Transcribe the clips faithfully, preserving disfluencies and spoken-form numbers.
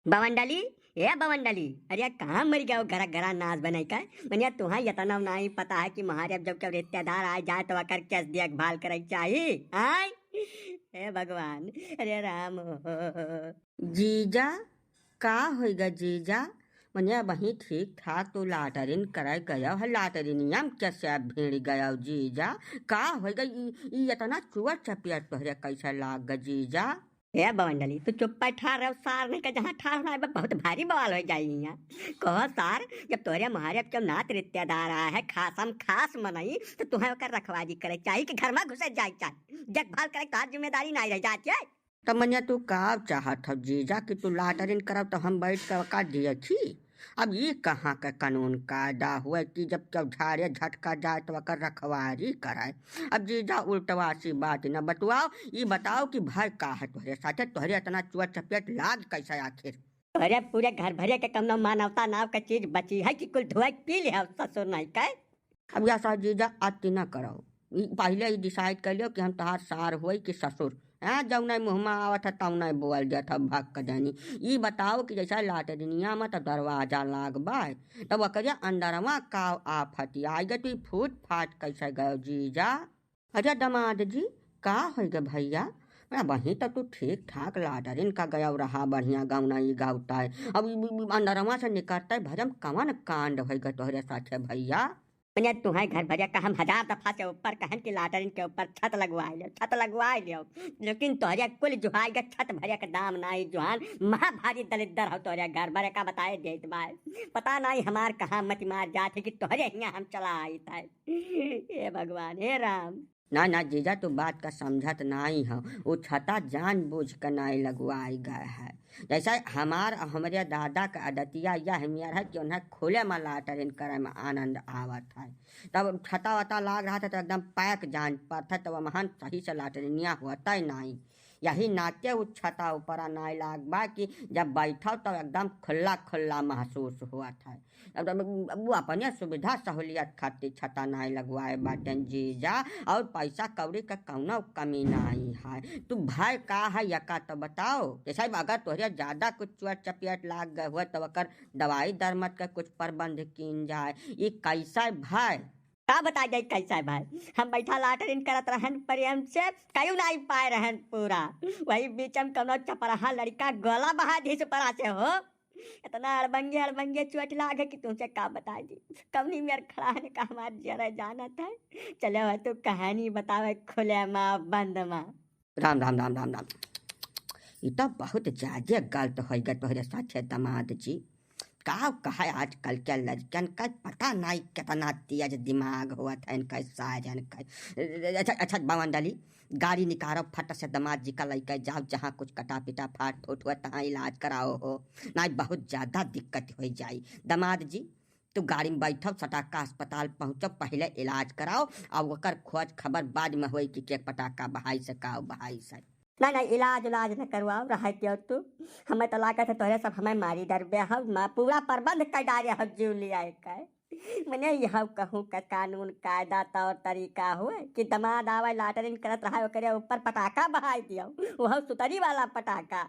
बवंडली, ए बवंडली, अरे कहाँ मरि गयो घरा घरा नाच बनाई का? मनिया तुहाँ यतना नाहीं पता है कि महारे अब जब केव रिश्तेदार आए जाए तो ओकर कैस देखभाल करे चाही। आय, हे भगवान, अरे राम हो। जीजा, का होइगा जीजा? मनिया वहीं ठीक ठाक तू लाटरिन करे गयो है, लाटरिनिया में कैसे भिड़ गयो जीजा? का होइगा ई, ई यतना चुआ चपिया तोहरे कैसे लाग ग जीजा? ए बवंडली, तू चुप्पे ठाड़ रहो, सार नहीं का जहाँ ठाड़ रहा है, बहुत भारी बवाल होइ जाई हियाँ। कहो सार, जब तोहरे महारे अब केव नात रिश्तेदार आए है, खासम खास मनई, तो तुहें ओकर रखवारी करे चाही कि घर में घुसे जाए चाही? देखभाल करे तोहार जिम्मेदारी नाहीं रह जात है। तब मनिया तू का चाहत हो जीजा कि तू लाटरिन करब तो हम बैठ के ओका देखी? अब ई कहाँ के कानून कायदा हुए कि जब केव झाड़े झटका जाए तो ओकर रखवारी करे? अब जीजा उल्टवासी बात न बतुआओ, ई बताओ कि भाई का है तोहरे साथे, तोहरे इतना चुआ चपेट लाग कैसे आखिर? अरे पूरे घर भरे के कमनो मानवता नाव के चीज बची है कि कुल धोए पी ले हो ससुर नहीं के? अब यह सब जीजा अति न करो, ई पहले ही डिसाइड कर लियो कि हम तोहार सार होई कि ससुर। हाँ, जौने मुँह में आवत है तौने बोल देत है भक जानी। ई बताओ कि जैसे लाटरिनिया में तो दरवाजा लाग बा, तब ओकरे अंदरवा का आफत आई गई, तू ई फूट फाट कैसे गयो जीजा? अरे दामाद जी, का होइ गए भैया? अरे वहीं तो तू ठीक ठाक लाटरिन का गयो रहा, बढ़िया गौना ई गावता है, अब ई, ई, ई अंदरवा से निकलते भजम कवन कांड होइ गए तोहरे साथे भैया? मने तुहें घर भरिया का हम हजार दफा से ऊपर कहन कि लाटरिन के ऊपर छत लगवाए ले, छत लगवाए ले, लेकिन तोहरे कुल जुहाई के छत भरे के दाम नाई जुहान, महा भारी दलिद्दर हो तोहरे घर भरे का बताए देत बाय। पता नाई हमार कहाँ मति मार जात है कि तोहरे हियाँ हम चला आइत है। हे भगवान, हे राम। ना, ना जीजा, तू बात का समझत नाई हो। उ छता जानबूझ के नाई लगवाई गए है। जैसे हमार, हमरे दादा के आदतिया यह मेर है कि उन्हें खुले में लाटरिन करे में आनंद आवत है। तब छता वता लाग रहा था तो एकदम पैक जान पड़त है, तब हमहन सही से लाटरिनिया होता ही नाई। यही नाते उ छता ऊपर नाई लाग बा कि जब बैठो तो एकदम खुल्ला खुल्ला महसूस होत है। अब, अब, अब वो अपने सुविधा सहूलियत खातिर छता नाई लगवाए बाटेन जीजा, और पैसा कौड़ी का कौनो कमी नाई है। तू भय का है यका तो बताओ। जैसे अब अगर तोहरे ज्यादा कुछ चोट चपेट लाग गए हुए तो ओकर दवाई दरमत का कुछ प्रबंध कीन जाए। ई कैसा भय? का बता जाई कैसा भय? हम बैठा लाटरिन करत रहन प्रेम से, कयू नाई पाए रहन पूरा। वही बीच में कौनो चपराहा लड़का गोला बहा दिस ऊपरा से हो। इतना अड़बंगे अड़बंगे चोट लागे कि तुमसे का बताई जी। कौनी मेर खड़ा है का हमार जरा जानत है। चले हो तू कहानी बतावे खुले मा बंद मा। राम, राम, राम, राम, राम। ई तो बहुत ज्यादा गलत होइ गए तोहरे साथे दामाद जी। का कहे आजकल के लड़कन का पता नाई कितना तेज दिमाग होत है इनका साजन का। अच्छा, अच्छा, बवंडली, गाड़ी निकारो, फट से दामाद जी का लइके जाओ, जहाँ कुछ कटा पिटा फाट फूट हुआ तहाँ इलाज कराओ हो, नाई बहुत ज्यादा दिक्कत होइ जाई। दामाद जी, तू गाड़ी में बैठो, सटाका अस्पताल पहुँचो, पहले इलाज कराओ, और ओकर खोज खबर बाद में होई कि के पटाखा बहाई से का बहाई से। नहीं, नहीं, इलाज उलाज न करवाओ, रहे क्यों तू? हमें तो लागत है तोहरे सब हमें मारी डरबे हो, मा-, पूरा प्रबंध कर डारे हो जीव लिया के। मने यह कहूँ का कानून कायदा तौर तरीका हुए कि दामाद आवे लाटरिन करत रहा ओकरे ऊपर पटाखा बहाई दियो, वह सुतरी वाला पटाखा।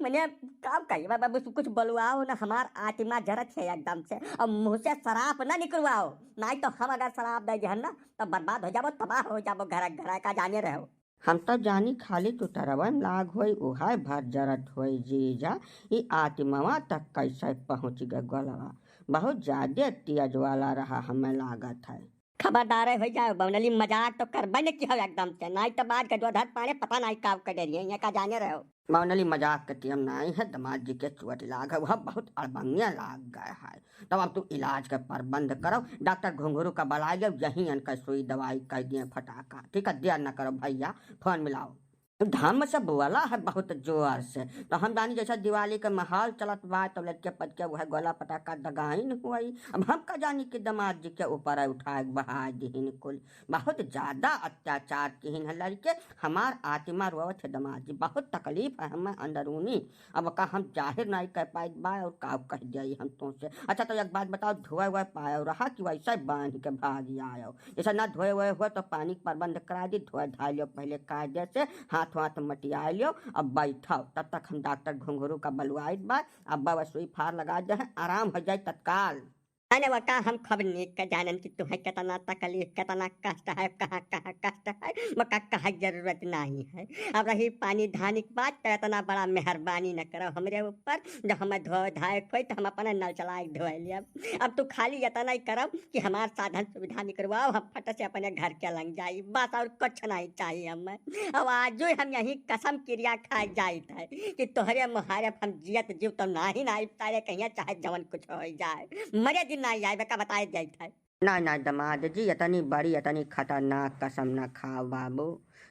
मने का कही बाबा, बस कुछ बोलवाओ ना, हमार आत्मा जरत है एकदम से, और मुँह से शराब ना निकलवाओ, नहीं तो हम अगर शराब दे दिहन ना तो बर्बाद हो जाबो, तबाह हो जाबो, घर घर का जाने रहो। हम तो जानी खाली टुटरवन लाग होई, उहाय भर जरत होई जीजा। ई आत्मवा तक कैसे पहुँच गए गोलवा? बहुत ज्यादा तेज वाला रहा, हमें लागत है। खबरदार हो जाओ बवनली, मजाक तो करबे न की हो एकदम से, नहीं तो बाद गजोधर पाने पता नहीं का कर रही है, यहाँ का जाने रहो। बवनली, मजाक के टीम नहीं है, दामाद जी के चोट लाग है, वह बहुत अड़बंगिया लाग गए है। तब अब तू इलाज के प्रबंध करो, डॉक्टर घुंघरू का बुलाइयो, यहीं इनका सुई दवाई कर दिए फटाका। ठीक है, देर न करो भैया, फोन मिलाओ। धम से बोला है बहुत जोर से, तो हम जानी जैसा दिवाली का माहौल चलत बा, तो लड़के पटके वह गोला पटाखा दगाइन हुई। अब हम का जानी कि दामाद जी के ऊपर उठाए बहाय दिहिन कुल, बहुत ज्यादा अत्याचार किहिन है लड़के। हमार आत्मा रोवत है दामाद जी, बहुत तकलीफ है हमें अंदरूनी। अब का हम जाहिर नहीं कर पाइत बा और का कह दिया हम तुमसे। अच्छा तो एक बात बताओ, धोए हुए पायो रहा कि वैसे बांध के भाग आयो? जैसे ना धोए हुए हो तो पानी के प्रबंध करा दी, धोए धाय लियो पहले कायदे से, हाथ हाथ मटिया लियो, अब बैठो, तब तक हम डॉक्टर घुंघरू का बलुआइत बा, अब बस सुई फार लगा दे, आराम हो जाए तत्काल। अने वका हम खूब नीक के जानन कि तुम्हें कितना तकलीफ, कितना कष्ट है, कहाँ कहाँ कष्ट है, वका कहे जरूरत नहीं है। अब रही पानी धानी के बात, तो इतना बड़ा मेहरबानी न करो हमरे ऊपर, जो हमें धोए धाए खोई तो हम अपने नल चलाए के धोए लियब। अब तू खाली इतना ही करब कि हमार साधन सुविधा निकरवाओ, हम फट से अपने घर के लंग जाई, बस और कुछ नहीं चाहिए हमें। अब आजो हम यही कसम किरिया खाए जाइत है कि तोहरे मुहारे हम जियत जीव तो नाही ना इफ्तारे कहिया, चाहे जवन कुछ हो जाए, मरे दिन ना आए, बेका बताए जाइत है। ना ना दमाद जी, इतनी बड़ी, इतनी खतरनाक कसम ना खाओ बाबू।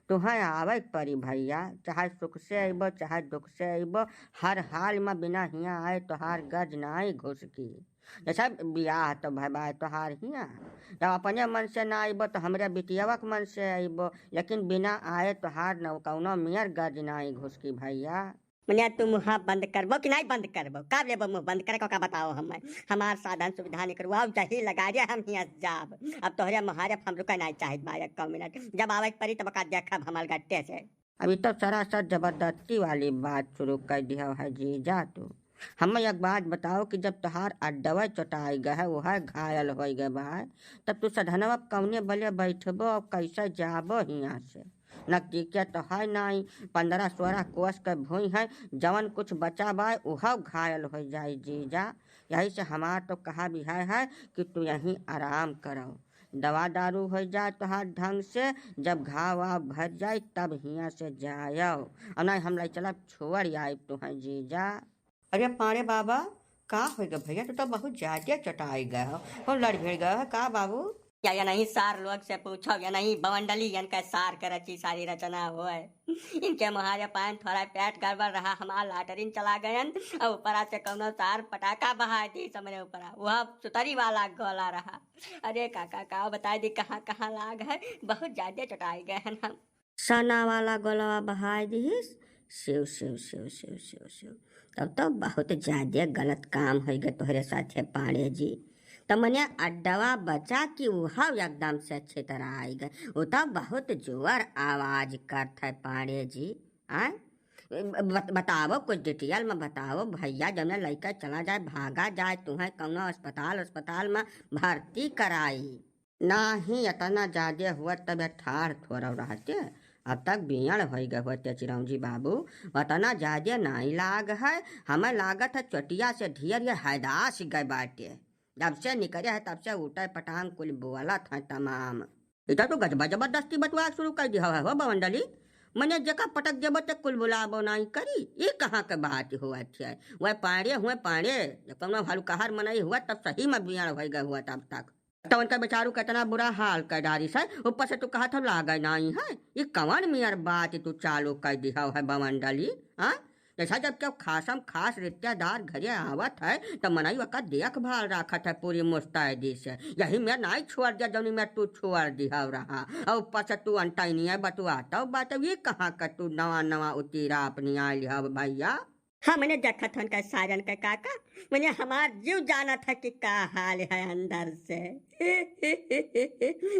तुहें आवे के पड़ी भैया, चाहे सुख से अइबो, चाहे दुख से अइबो, हर हाल में बिना हियाँ आए तोहार गज नाई घुसकी। जैसे बियाह तो भय बाय तोहार हियाँ, जब अपने मन से ना अइबो तो हमरे बिटियावा के मन से अइबो, लेकिन बिना आए तोहार न कौनो मियर गज नाई घुसकी भैया। मने तू मुँह बंद करबो कि नहीं बंद करबो? कब लेबो मुँह बंद करे को का बताओ हमें। हमार साधन सुविधा निकरवाओ, जही लगा दिया हम हियाँ जाब। अब तोहरे मुहारे हम रुके नहीं चाहित बा एक मिनट। जब आवे के पड़ी तब का देखब हमार गट्टे से। अभी तो सरासर जबरदस्ती वाली बात शुरू कर दिया है जीजा तू। हमें एक बात बताओ कि जब तोहार अड्डवा चोटाई गए है, वह घायल हो गए बा, तब तू सधनवा कौने बले बैठबो और कैसे जाबो हियाँ से? नजदीके तो है नाई, पन्द्रह सोरह कोस के भुई है, जवन कुछ बचा बा उहव घायल होइ जाई जीजा। यही से हमार तो कहा भी है, है कि तू यहीं आराम करो, दवा दारू होइ जाए तोहार ढंग से, जब घाव वाव भर जाए तब हियाँ से जायो, और नहीं हम लाई चलब छोड़ आइब तुहें जीजा। अरे पाड़े बाबा, का होइ गए भैया, तू तो बहुत ज्यादा चटाई गए हो, कौन लड़ भिड़ गए हो का बाबू? या, या नहीं सार लोग से पूछो, या नहीं बवंडली यन का सार के रची सारी रचना होए। इनके मुहारे पायन थोड़ा पेट गड़बड़ रहा, हमार लाटरिन चला गयन, और ऊपरा से कौनो सार पटाखा बहा दी समरे ऊपरा, वह सुतरी वाला गोला रहा। अरे काका, का बताई दी कहाँ कहाँ लाग है, बहुत ज्यादा चटाई गए हैं हम। सना वाला गोलवा बहाय दिहिस, सिव, सिव, सिव, सिव, सिव, सिव। तब तो बहुत ज्यादे गलत काम होइ गए तोहरे साथे पाड़े जी। त मने अड्डवा बचा कि उहव एकदम से छितराई गए। उ तो बहुत जोर आवाज करत है पाड़े जी। आय? बत-, बतावो कुछ detail में बतावो भैया, जौने लइका चला जाए, भागा जाए, तुहें कौनो अस्पताल, अस्पताल में भर्ती कराई। नाही, इतना जादे हुआ तब ठाढ़ थोड़ा रहते, अब तक बियड़ होइ गए होते चिरौंजी बाबू। इतना जादे नाई लाग है, हमें लागत है चोटिया से ढेर ये हैदास गए बाटे। जब से निकरे है तब से उठे पटांग कुल बोलत है तमाम। इधर तो गजब जबरदस्ती बतुआ शुरू कर दिया है हो बवंडली। मने जेका पटक देबो ते कुल बुलाबो नाई करी, ये कहाँ के बात हुआ है? वह पाड़े हुए पाड़े, जब कौनो हलुकहर मनई हुआ तब सही में बियड़ होइ गए हुआ तब तक। तो उनका बेचारू का इतना बुरा हाल कर डारी से, ऊपर से तू कहा था लागे नाई है, ये कवन मियर बात तू चालू कर दिया है बवंडली, हाँ? जैसा जब केहू खासम खास रिश्तेदार घरे आवत है, त मनई ओकर देखभाल राखत है पूरी मुस्तैदी से। यही में नाई छोड़ दिया, जौनी में तू छोड़ दिया रहा। और ऊपर से तू अंटैनिया बतुआत, और बात ये कहाँ का तू नवा नवा उतीरा अपनी आइल हव भैया? हाँ, मने देखत हन का साजन का काका, मने हमार जीव जानत है कि का हाल है अंदर से।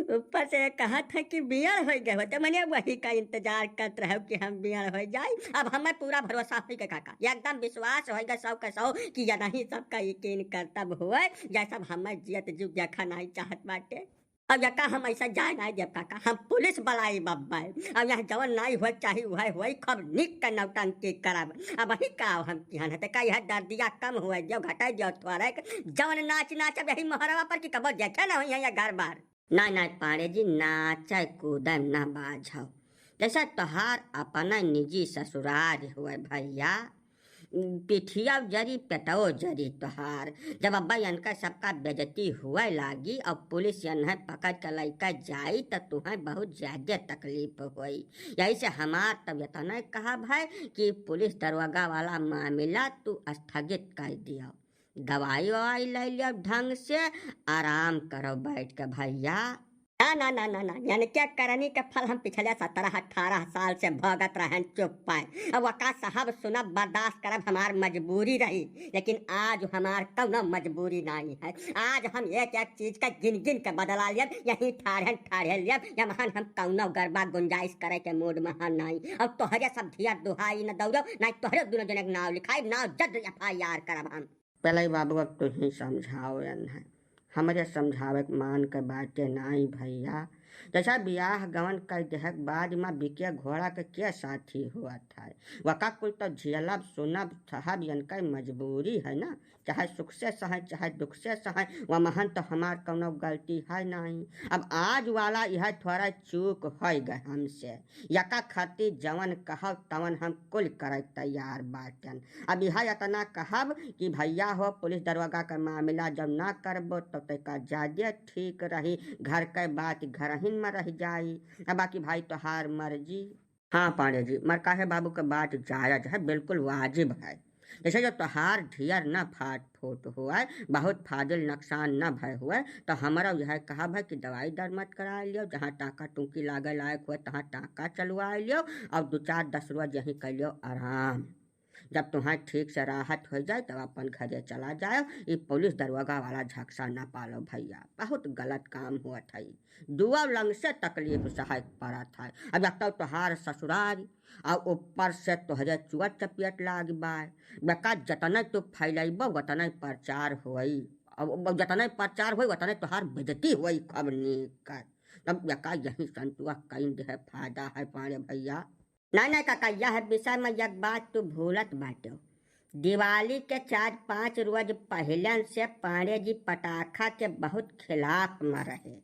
ऊपर से कहत है कि बियड़ होइ गए होते, मने वही का इंतजार करत रहो कि हम बियड़ होइ जाई। अब हमें पूरा भरोसा होइ गए काका, एकदम विश्वास होइ गए सौ के सौ कि ये नहीं सबका यकीन करतब हुए, जैसा हमें जियत जीव देखा नहीं चाहत बाटे। अब यका हम ऐसा जाए नहीं देब काका, हम पुलिस बुलाई बब्बा। अब यहाँ जवन नहीं हुए चाही वह हुए, खूब निक के नौटंकी करब। अब वही का हम किहन है, त का यह दर्दिया कम हुए दियो, घटाई दियो थोड़े, जवन नाच नाचब यही मोहरवा पर कि कबो देखे न होई है ये घर बार। नाय, नाय, पाड़े जी, नाचे कूदे ना बाझो। जैसे तोहार अपना निजी ससुराल हुए भैया, पिठिया जरी, पेटो जरी तोहार। जब अब्बा इनका सबका बेइज्जती हुए लागी और पुलिस इन्हें पकड़ के लइके जाई, त तुहें बहुत ज्यादा तकलीफ होई। यही से हमार तब इतना कहब है कि पुलिस दरोगा वाला मामला तू स्थगित कर दियो। दवाई ववाई ले लियो ढंग से, आराम करो बैठ के भैया। ना, ना, ना, ना, ना, यनके करनी के फल हम पिछले सतरह अठारह साल से भोगत रहन चुप पाए। अब वका साहब सुनब, बर्दाश्त करब, हमार मजबूरी रही, लेकिन आज हमार कौनो मजबूरी नाहीं है। आज हम एक एक चीज का गिन गिन के बदला लेब, यहीं ठाढ़न ठाढ़े लेब, यमहन हम कौनो गरबा गुंजाइश करे के मूड में हन नाहीं। अब तोहरे सब धियर दुहाई न दौड़ो, नाहीं तोहरे दुनो जने के नाव लिखाई, नाव जद एफ आई आर करब हम। पहले बाबू, अब तू ही समझाओ यन है, हमरे समझावे के मान के बाटे नाई भैया। जैसा बियाह गवन कर देहक बाद मा बिके घोड़ा के, के साथी हुआ था, वका कुल तो झेलब, सुनब, सहब, यनके मजबूरी है ना। चाहे सुख से सहे, चाहे दुख से सहे, वमहन तो हमार कौनो गलती है नाई। अब आज वाला यह थोड़ा चूक होइ गए हमसे, यका खातिर जवन कहब तवन हम कुल करे तैयार बाटन। अब यह इतना कहब कि भैया हो, पुलिस दरोगा का मामला जब ना करबो तो तैका ज्यादे ठीक रही, घर के बात घरहिन में रह जाई। अब बाकी भाई तोहार मर्जी। हाँ पांडे जी, मरकाहे बाबू के बात जायज है, बिल्कुल वाजिब है। जैसे जो तोहार धियर न फाट फूट हुए, बहुत फाजिल नुकसान न भय हुए, तो हमरा यह कहब है कि दवाई दर मत करा लियो, जहाँ टाका टूकी लागे लायक हुए तहाँ टाका चलवा लियो, और दो चार दस रोज यहीं कर लियो आराम। जब तुम्हें ठीक से राहत हो जाए तब अपन घरे चला जाए। ये पुलिस दरोगा वाला झकसा न पालो भैया, बहुत गलत काम हुआ था। दुआ लंग से तकलीफ सहाय पड़ा था। अब एक तो तोहार ससुराल और ऊपर से तोहरे चुआ चपियट लाग बाय। बेका जतने तू फैलैबो उतने प्रचार होई, अब जतने प्रचार होई उतने तोहार बेइज्जती होई खूब नीक। तब बेका यही संतुआ कहीं दे फायदा है पांडे भैया। नहीं, नहीं काका, यह विषय में एक बात तू भूलत बाटो। दिवाली के चार पाँच रोज पहले से पांडे जी पटाखा के बहुत खिलाफ में रहे।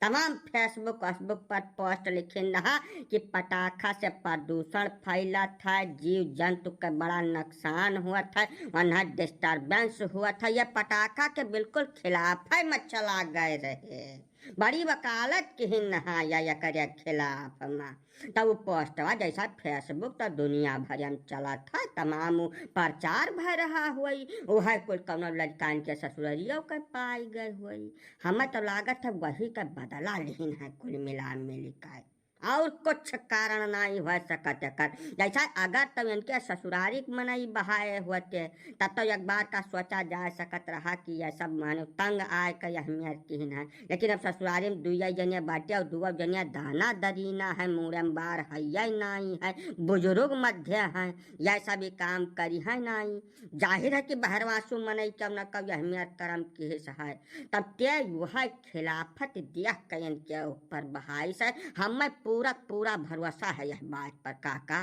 तमाम Facebook, Facebook पर पोस्ट लिखिन रहा कि पटाखा से प्रदूषण फैलत है, जीव जंतु के बड़ा नुकसान हुआ था, वहाँ डिस्टरबेंस हुआ था। ये पटाखा के बिल्कुल खिलाफ है, में चला गए रहे। बड़ी वकालत किहिन नहा या एकरे खिलाफ मा। तब उ पोस्टवा जैसा Facebook तो दुनिया भर में चलत है, तमाम उ प्रचार भय रहा होई, उहै कुल कौनो लड़कान के ससुररियो के पाई गए होई। हमें तो लागत है वही का बदला लिहिन है कुल मिला मिली का। और कुछ कारण नाहीं हो सकत एकर। जैसा अगर तो इनके ससुरारी के मनई बहाए होते, तब तो एक बार का सोचा जा सकत रहा कि यह सब मानो तंग आए के अहमियत किहिन है। लेकिन अब ससुरारी में दुइया जने बाटे और दुआ जने दाना दरीना है, मूड़े में बार है या नाहीं है, बुजुर्ग मध्य है, यह सब ही काम करी है नाहीं। जाहिर है कि बहरवासु मनई के न कब अहमियत करम किहिस है। तब ते वह खिलाफत देख के इनके ऊपर बहाइस है। हमें पूरा पूरा भरोसा है यह बात पर काका।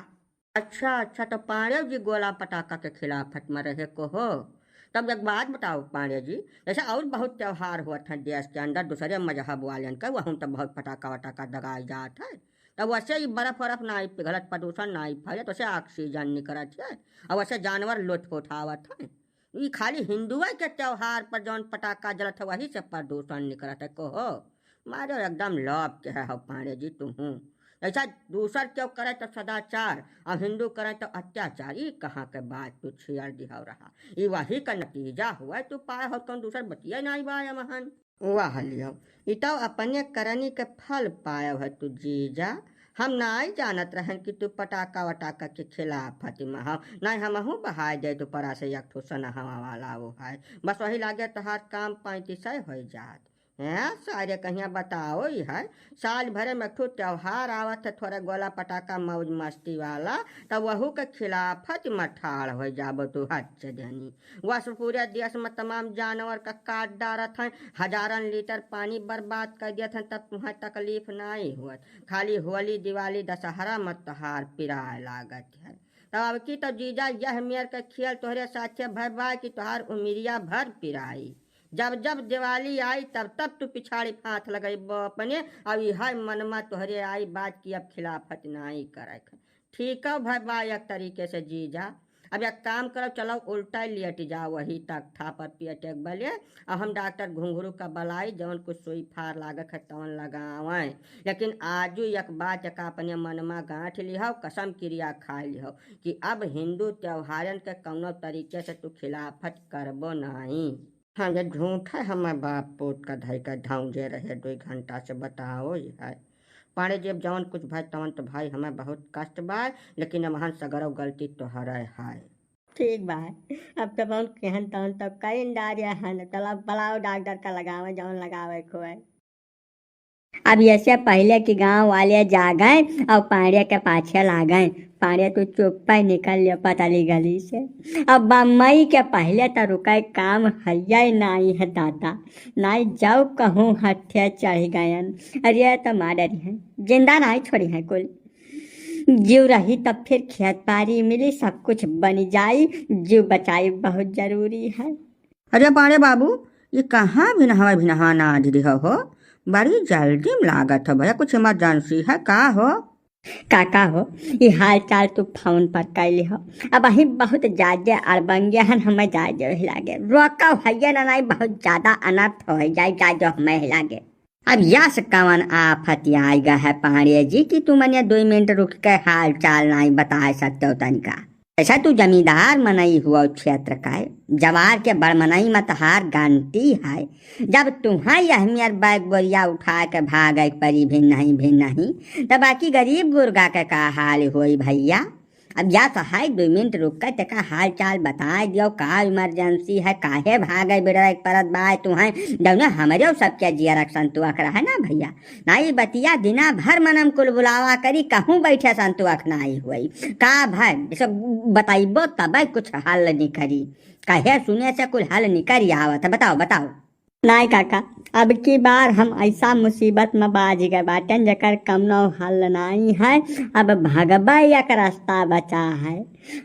अच्छा, अच्छा, तो पांडे जी गोला पटाखा के खिलाफत में रहे को हो? तब एक बात बताओ पांडे जी, जैसे और बहुत त्योहार होत हैं देश के अंदर दूसरे मजहब वालेन के, वहूँ तो बहुत पटाखा वटाखा दगाई जात है। तब वैसे ही बर्फ वर्फ नाहीं पिघलत, प्रदूषण नाहीं फैलत, वैसे ऑक्सीजन निकलत है और वैसे जानवर लुत्फ उठावत हैं। ई खाली हिंदुए के त्योहार पर जौन पटाखा जलत है वही से प्रदूषण निकलत है को हो? मारो एकदम लोभ के है हो पांडे जी तुहूँ। ऐसा दूसर केहू करे तो सदाचार और हिंदू करे तो अत्याचार। ई कहाँ के बात तू छियर दिहौ रहा? ई वही का नतीजा हुआ, तू पाए हो कौन दूसर बतिया नाहीं बा एमहन। वाह लियो, ई तो अपने करनी के फल पायो है तू जीजा। हम नाहीं जानत रहन कि तू पटाखा वटाखा के खिलाफत में हो, नाहीं हमहूँ बहाय देत ऊपरा से एक ठो सनहवा वाला वो है। बस वही लागे तोहार काम पैंतीस होइ जात। हैं सारे कहिया बताओ ही है, साल भरे में एक ठो त्योहार आवत है, थोड़ा गोला पटाखा मौज मस्ती वाला, तब वहू के खिलाफत में ठाड़ होइ जाबो तू हच्च देनी। वस पूरे देश में तमाम जानवर का काट डारत हैं, हजारन लीटर पानी बर्बाद कर देत हैं, तब तुम्हें तकलीफ नाहीं होत। खाली होली, दिवाली, दशहरा में तोहार पिराए लागत है। तब अब की तो जीजा यह मेर के खेल तोहरे साथे भय बा कि तोहार उमिरिया भर पिराई। जब जब दिवाली आई तब तब तू पिछाड़ी हाथ लगइबो अपने, अब इहै मन में तोहरे आई बात कि अब खिलाफत नाहीं करे। ठीक है भाई बा, एक तरीके से जीजा। अब एक काम करो, चलो उल्टा ही लेट जाओ वही तख्ता पर पेट एक बले। अब हम डॉक्टर घुंघरू का बलाई, जवन कुछ सुई फार लागत है तवन लगावें। लेकिन आजू एक बात एक अपने मन में गांठ लिहो, कसम किरिया खाए लिहो कि अब हिंदू त्योहारन के कौनो तरीके से तू खिलाफत करबो नाहीं। हाँ, ये झूठ है, हमें बाप पूत का धई का धौंजे रहे दुई घंटा से, बताओ ही है। पाड़े जी, अब जवन कुछ भाई तवन तो भाई हमें बहुत कष्ट बा, लेकिन हमहन सगरो गलती तोहरे है। ठीक बा, अब तो बहुत केहन तवन तो कइन डारे हन, चला बुलाओ डॉक्टर का लगावे जवन लगावे खोए। अब यसे पहिले कि गाँव वाले जागें अउर पाड़े के पाछे लागें। पाड़े तू चुप्पे निकल लियो पतली गली से। अब बम्बई के पहिले त रुके काम हइये नाई है दादा, नाई जाऊ कहूँ हत्थे चढ़ गयन। अरे त मार डरिहैं, जिंदा नाई छोड़िहैं कुल। जीव रही तब फिर खेत बारी मिली, सब कुछ बनी जाई, जीव बचाई बहुत जरूरी है। अरे पाड़े बाबू, ये कहाँ भिनहवा भिनहवा नाद दिहो हो? बड़ी जल्दी में लागत हो भैया, कुछ इमरजेंसी है का हो? काका हो, ये हाल चाल तू फोन पर कैली हो। अब अही बहुत जादे अड़बंगे हन, हमें जाए देवे लागे। रोका भैया ना, नाई बहुत ज्यादा अनर्थ हो जाए, जाए दो हमें लागे। अब यस कवन आफत आई गा है पाड़े जी कि तुमन ये दुई मिनट रुक के हाल चाल नाई बताए सकते हो तनिका? ऐसा तू जमींदार मनई हुआ क्षेत्र का है, जवार के बड़ मनई मतहार गनती है। जब तुहाँ यह मेर बैग बोरिया उठा के भागे के परी भी नहीं, भी नहीं, तब बाकी गरीब गुर्गा के का हाल होई भैया? अब या तो है, दुई मिनट रुक के तेका हाल चाल बताए दियो, का इमरजेंसी है, काहे भागे बिड़े के परत बा तुहें? जौने हमरे सबके जियरक संतुआ के रहे ना भैया, नाई बतिया दिना भर मनम कुल बुलावा करी, कहूँ बैठे संतुआ के नाई होई। का भाई, जैसे बताइबो तबे कुछ हल निकरी, कहे सुने से कुल हल निकरी आवत है। बताओ, बताओ। नाई काका, अब की बार हम ऐसा मुसीबत में बाझ गए बाटेन, जेकर कौनो हल नाई है। अब भगबे एक रास्ता बचा है।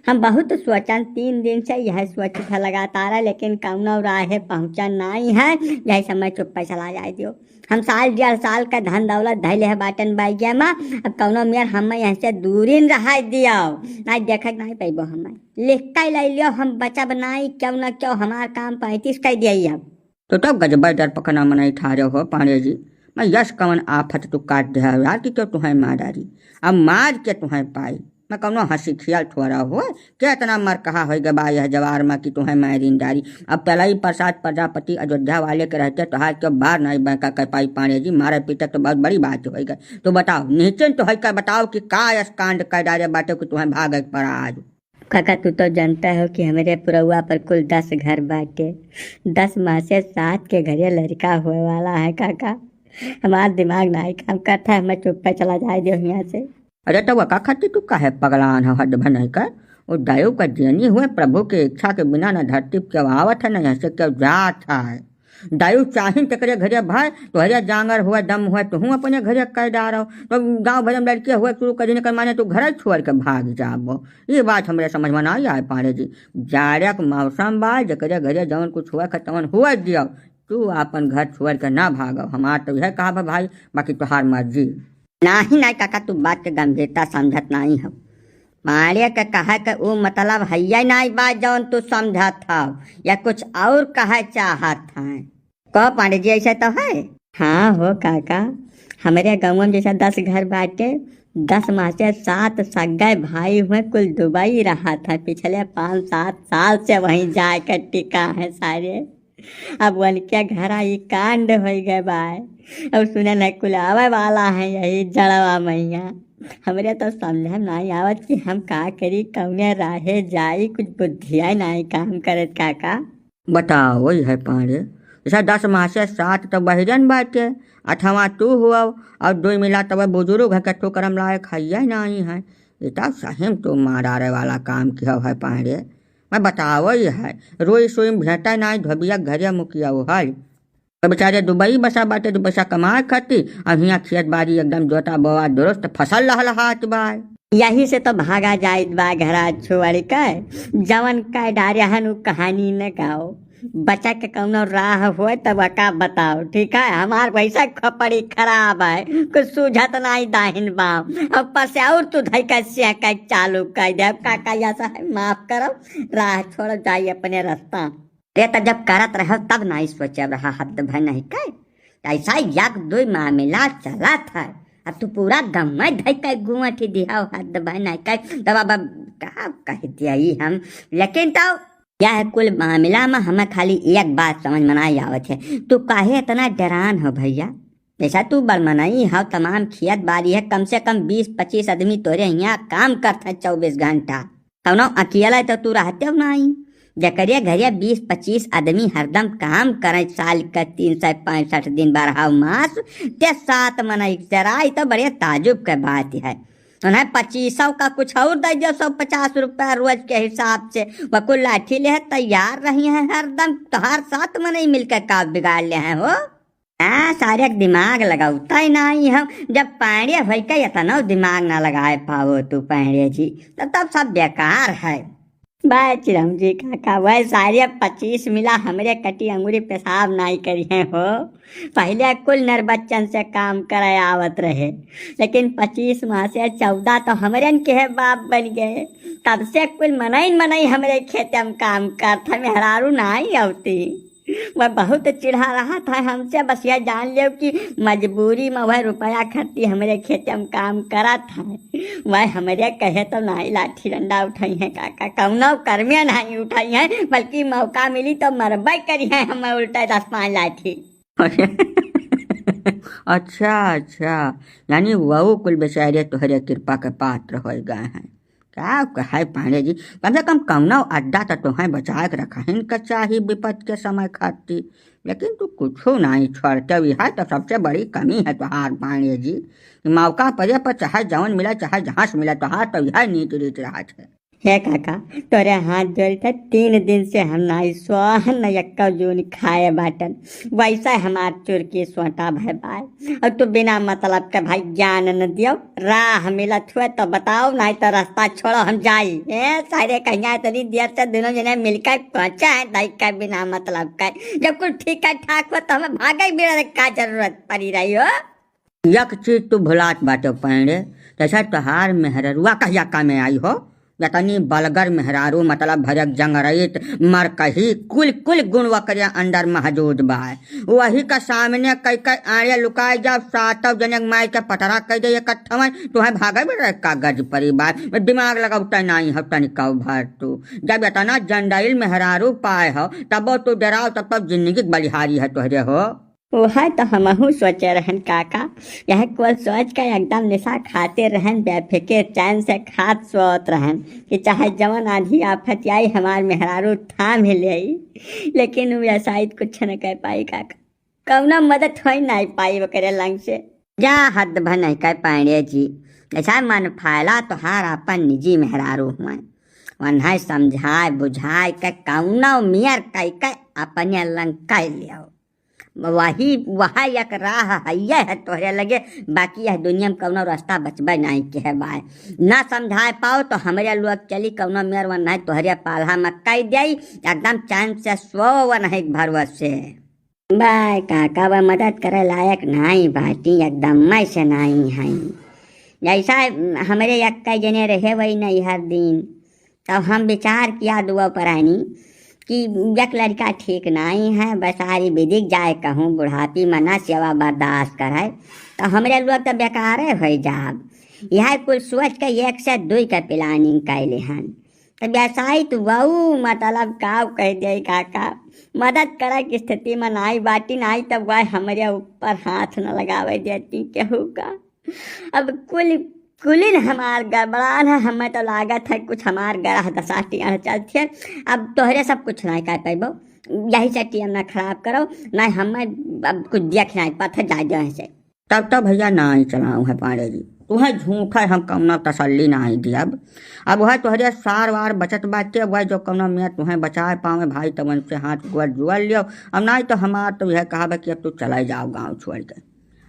हम बहुत सोचन, तीन दिन से यह सोचित है लगातार, लेकिन कौनो राहे पहुँचन नाई है। यही समय चुप्पे चला जाए दियो। हम साल डेढ़ साल का धन दौलत धैले है बाटेन बैगे में, अब कौनो मेर हम यहाँ से दूरिन रहाए दियो। नाई देखे नाई पैबो हमें, लिख के ले लियो, हम बचब नाई, क्यों ना क्यों हमार काम पैंतीस कर दिया अब। तो तब गजबे डरपकना मनई ठारे हो पाड़े जी। मैं यस कवन आफत तू काट दे हो यार कि क्यों तुहें मार डारी। अब मार के तुहें पाई। मैं कौनो हंसी खियाल थोड़ा हो, के इतना मर कहा होई गबा यह जवार में कि तुहें मारिन डारी। अब तलई प्रसाद प्रजापति अयोध्या वाले के रहते तोहार के बार नाई बैंका कर पाई पाड़े जी। मारे पीटे तो बहुत बड़ी बात होई गई। तो बताओ, निश्चिंत होई कर बताओ कि का यस कांड कर डारे बाटे कि तुहें भागे के पड़ा आज। काका, तू तो जानता हो कि हमरे पुरौआ पर कुल दस घर बाटे। दस माँ से सात के घरे लड़का होए वाला है काका। हमार दिमाग नाई काम करता है, हमें चुप्पे चला जाए दो यहाँ से। अरे तो वका खातिर तू काहे पगलान हो हद भनई कर? वो दयु का देनी हुए, प्रभु के इच्छा के बिना न धरती पे केहू आवत है, न यहाँ से केहू जात है। दयु चाहिन तेकरे घरे भाई, तोहरे जांगर हुए, दम हुए, तुहूँ अपने घरे कर डारो। तो गाँव भर में लड़के हुए शुरू करी, एकर माने तू घर छोड़ के भाग जाबो। ये बात हमरे समझ में ना आए पाड़े जी। जाड़े के मौसम बा, जेकरे घरे जवन कुछ हुए के तवन हुए दियो, तू आपन घर छोड़ के ना भागो। हमार तो यह कहा बा भाई, बाकी तोहार मर्जी। नाही, नाही काका, तू बात के गंभीरता समझत नाही हो। पाड़े के कहे के ऊ मतलब हइये नाही बा जौन तू समझत हव, या कुछ और कहे चाहत हैं। कहो पांडे जी, ऐसे तो है? हाँ हो काका, हमरे गाँव में जैसे दस घर बाटे, दस माँ से सात सगे भाई हुए, कुल दुबई रहत है। पिछले पाँच सात साल से वहीं जाके टिका है सारे। अब उनके घरा ई कांड होइ गए बा। अब सुने न कुल आवे वाला है यही जड़वा मैया। हमरे तो समझ में नाई आवत कि हम का करी, कौने राहे जाई, कुछ बुद्धिया नाई काम करत काका। बताओ, वही है पांडे, जैसा दस माँ से सात तो बहिरन बाटे, अठवा तू हुआ और दो मिला तब बुजुर्ग है, कट्ठू करम लायक है या नाई है। ये तो सही में तू मार डारे वाला काम किया है पांडे। मैं बतावो ही है, रोई सोई में भेंटा नाई, धोबिया घरिया मुखिया वो है। तो बेचारे दुबई बसा बाटे, दो पैसा कमाए खातिर, अब हियाँ खेत बाड़ी एकदम जोता बोआ दुरुस्त, फसल लहलहात बा। यही से तो भागा जाइत बा घरा छोड़ के। जवन कह डारे हन उ कहानी न गाओ। बचा के कौनो राह होए तब का बताओ, ठीक है? हमार वैसा खोपड़ी खराब है, कुछ सूझत नाई दाहिन बाम, ऊपर से और तू धई के सेंके चालू कर दे। अब का, का ऐसा है, माफ करो, राह छोड़ जाई अपने रास्ता। ते त जब करत रहो तब नाई सोचे रहा, हद भय नहीं के। ऐसा एक दो मामला चलत है, अब तू पूरा गम्मे धई के गुआठी दिया, हद भय नहीं के। तब अब, अब का कह दिया ई हम, लेकिन तो यह कुल मामला में हमें खाली एक बात समझ में नाहीं आवत है, तू काहे इतना डेरान हो भइया? जैसा तू बड़ मनई हो, तमाम खेत बारी है, कम से कम बीस पच्चीस आदमी तोरे हियाँ काम करत हैं चउबीस घंटा। कउनो अकेला तो तू रहते हो नाहीं, जेकरे घरे बीस पच्चीस आदमी हरदम काम करे साल के तीन सौ पैंसठ दिन बारह मास, ते सात मनई चराई तो बड़े ताजुब के बात है। उन्हें पच्चीसौ का कुछ और दे दियो, सौ पचास रुपया रोज के हिसाब से। वह कुल लाठी ले तैयार रही हैं हरदम, तोहार सात मनई मिलके का बिगाड़ ले हैं हो? हाँ, सारे के दिमाग लगावता ही नाहीं हम। जब पाड़े होई के इतना दिमाग ना लगाए पावो तू पाड़े जी, तो तब सब बेकार है। बाय चिरौंजी काका, वह सारे पच्चीस मिला हमरे कटी अंगुरी पेशाब नाहीं करिहैं हो। पहिले कुल नर बच्चन से काम करे आवत रहे, लेकिन पच्चीस माँ से चौदह तो हमरेन के है बाप बन गए। तब से कुल मनई मनई हमरे खेते में काम करत है, मेहरारू नाहीं आवती। वह बहुत चिढ़ा रहत है हमसे, बस यह जान लेव कि मजबूरी में वह रुपया खर्ची हमरे खेते में काम करत है। वह हमरे कहे तो नाहीं लाठी डंडा उठइहैं काका, कउनो कर्मे नाहीं उठइहैं, बल्कि मौका मिली तो मरबे करिहैं हमें उल्टा दस पाँच लाठी। अच्छा, अच्छा, यानी वहू कुल बेचारे तोहरे कृपा के पात्र होइ गए हैं। का कहे पांड़े जी, कम से कम कउनो अड्डा तो तोहें बचाए के रखहिन के चाही विपद के समय खातिर, लेकिन तू कुछो नाहीं छोड़ते। यह तो सबसे बड़ी कमी है तोहार पांड़े जी, कि मौका पड़े पर चाहे जवन मिले चाहे जहाँ से मिले, तोहार तो यह नीति रीति रहत है। हे काका, तोरे हाथ जोड़ी थे, तीन दिन से हम नाहीं सोहन न यक्का जून खाए बाटन, वैसा हमार चुरकी सोटा भय बाय। और तू बिना मतलब के भाई ज्ञान न दियो, राह मिलत हुए तो बताओ, नाहीं तो रास्ता छोड़ो, हम जाई। ए, सारे कहिया इतनी देर से दोनों जने मिलकर पहुंचा है, दाई का बिना मतलब का। जब कुल ठीक है ठाक हो तो हमें भागे बेड़ा का जरूरत पड़ी रही हो। एक चीज तू भुलात बाटे पांड़े, जैसा तोहार मेहररुआ कहिया कामे आई हो, यतनी बलगर मेहरारू, मतलब भरक जंगरइत मरकही, कुल कुल गुण वकरे अंदर महजूद बाय। वही का सामने कई कई आड़े लुकाए जाओ, सातव जने माई के पतरा कई दे इकट्ठवन, तुहें भागे बेड़ा का गरज परी बाय। दिमाग लगावते नाहीं हो तनिका भर तू। जब इतना जंडाइल मेहरारू पाए हो, तबो तू डेराओ, तब तो जिंदगी के बलिहारी है तोहरे हो। वह तो हमहू सोचे रहन काका, यह कुल सोच के एकदम निशा खाते रहन, बेफिक्र चैन से खात सोत रहन कि चाहे जवन आंधी आफत आई, हमार मेहरारू थाम ही ले आई। लेकिन उ ऐसा ही कुछ न कह पाई काका, कउनो मदद होइ नाहीं पाई ओकरे लंग से। जा हद भर नहीं कह पांड़े जी, ऐसा मन फायला तोहार अपन निजी मेहरारू हुए, वन्हें समझाए बुझाए के कउनो मियर कह के अपने लंग कह लियो। वही, वह एक राह हइये है तोहरे लगे, बाकी यह दुनिया में कउनो रास्ता बचबे नाहीं के है बाय। ना समझाए पाओ तो हमरे लोग चली कउनो मेर वन्हें तोहरे पाल्हा में कह देई, एकदम चैन से सो वन्हें भरोसे। बाय काका, वह मदद करे लायक नाहीं बाटी, एकदम मैं से नाहीं है। जैसा हमरे एक कई जने रहे वही नहीं हर दिन, तब हम विचार किया दुआ परानी कि एक लड़का ठीक नाहीं है, बसारी बिदिक जाए कहूँ, बुढ़ापी में ना सेवा बर्दाश्त करे, तो हमरे लोग तो बेकारे होइ जाब। यह कुल सोच के एक से दुई के planning कैले हन। तो बेसाई तो वहू मतलब का कह दे काका, मदद करे की स्थिति में नाहीं बाटी, नाहीं तो वह हमरे ऊपर हाथ न लगावे देती केहू का। अब कुल, कुलिन हमार गड़बड़ान है, हमें तो लागत है कुछ हमार ग्रह दशा टियाण चलती है। अब तोहरे सब कुछ नाहीं कर पैबो, यही से टीम ना खराब करो, नाहीं हमें अब कुछ देख नाहीं पाते, जा दे से। तब तो भइया नाहीं चलाऊ है पांड़े जी, तुहें झूठे हम कउनो तसल्ली नाहीं दियब। अब वह तोहरे सार वार बचत बाटे, वह जो कउनो मियाँ तुहें बचाए पावे भाई, तब उनसे हाथ गोड़ जोड़ लियो। अब नाहीं तो हमार तो यह कहब कि अब तू चले जाओ गाँव छोड़ के।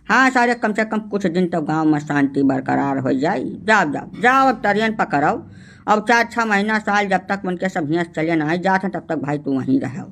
हाँ सारे, कम से कम कुछ दिन तो गाँव में शांति बरकरार होइ जाई। जाओ, जाओ, जाओ, अब तरियन पकड़ो। अब चार छह महीना, साल, जब तक उनके सब हियाँ से चले नाहीं जात हैं, तब तक भाई तू वहीं रहो।